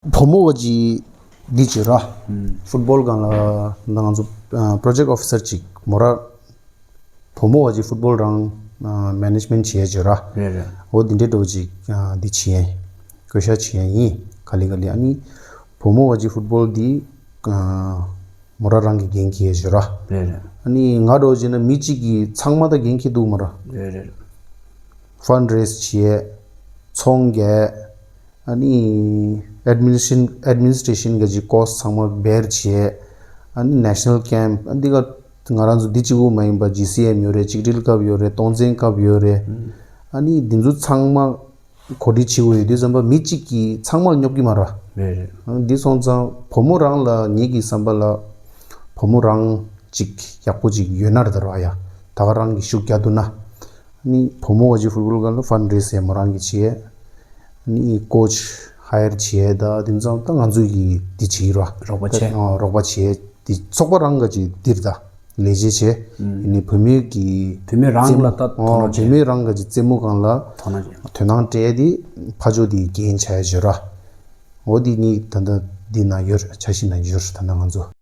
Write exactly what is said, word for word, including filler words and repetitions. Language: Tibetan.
བུ་མོ་བ་ཅི་འདི་བྱེད་ར། ཧུམ། ཕུཊ་བོལ་སྒང་ལ་ང་ཚོ་པྲོ་ཇེཀ་ཨོ་ཕི་སར་ཅིག་མོ་ར། བུ་མོ་བ་ཅི་ཕུཊ་བོལ་རང་མེ་ནེཇ་མེནཊ་བྱེད་ཡས་བྱེད་ར། རེད་རེད། འོ་འདི་འདྲའི་འགྲོ་ཅིག་འདི་བྱེད་ཡས། བསྐོ་བཞག་བྱེད་ཡས་ཡིན། ག་ལེ་ག་ལེ། ཨ་ནི་བུ་མོ་བ་ཅི་ཕུཊ་བོལ་འདི་མོ་ར་རང་གི་འགན་འཁྱེར་ཡས་བྱེད་ར། རེད་རེད། ཨ་ནི་ང་འགྲོ་བྱས་ན་མི་གཅིག་གིས་ཚང་མ་ད་འགན་འཁྱེར་འདུག་མོ་ར། རེད་རེད། ཕན་རེ་སི་བྱེད་ཡས། ཚོང་རྒྱག་ཨ་ནི་ཨེཌ་མི་ནི་སི་ཊེ་ཤན་ཨེཌ་མི་ནི་སི་ཊེ་ཤན་གི་ཅིག་ཀོ་སི་ཊི་ཚང་མ་བེར་བྱེད། ཨ་ནི་ནེ་ཤ་ནལ་ཀེམ་པ་ཨ་འདི་ག་ང་རང་ཚོ་འདི་གཅིག་པོ་མ་ཡིན་པ་ཇི་སི་ཨེམ་ཡོད་རེད། གཅིག་སྒྲིལ་སྐབས་ཡོད་རེད། སྟོང་འཛིན་སྐབས་ཡོད་རེད། ཨ་ནི་འདི་ཚོ་ཚང་མ་གོ་སྒྲིག་བྱེད་དགོས་ཡོད་དུས་ཙམ་པ་མི་གཅིག་གིས་ཚང་མ་ལ་སྙོབ་ཀྱི་མ་རེད། རེད་རེད། ཨ་འདི་སོང་ཙང་བུ་མོ་རང་ལ་ངེད་ཀྱི་བསམ་པ་ལ་བུ་མོ་རང་གཅིག་ཡག་པོ་ཅིག་ཡོད་ན་རེད་ད་ར་ཡ། ད་ག་རང་གིས་ཤུགས་རྒྱག་ཐུབ་ན། ནི་བུ་མོ་བ་ཅི་ཕུཊ་བོལ་སྒང་ལ་ཕན་རེ་སི་ཡས་མོ་རང་གིས་བྱེད། ནི་ཀོ་ཆི་ཧ་ཡར་བྱེད་ད་དེང་སང་ད་ང་ཚོ་གིས་འདི་བྱེད་ར། རོགས་པ་བྱེད། ཨ་རོགས་པ་བྱེད། འདི་ཚོགས་པ་རང་ག་ཅིག་འདིར་ད་ལས་བྱེད་བྱེད། ཨུམ། ནི་བུད་མེད་ཀྱི་བུད་མེད་རང་ལ་ད་དོ་སྣང་བྱེད། བུད་མེད་རང་ག་ཅིག་རྩེད་མོ་སྒང་ལ་དོ་སྣང་བྱེད། དོ་སྣང་སྤྲད་དེ་ཕ་ཇོ་དེ་འགན་བྱ་ཡ་བྱེད་ར། འོ་འདི་ནི་ད་ད་འདི་ན་ཡོད་ར། འཆར་གཞི་ན་ཡོད་ར། ད་ད་ང་ཚོ།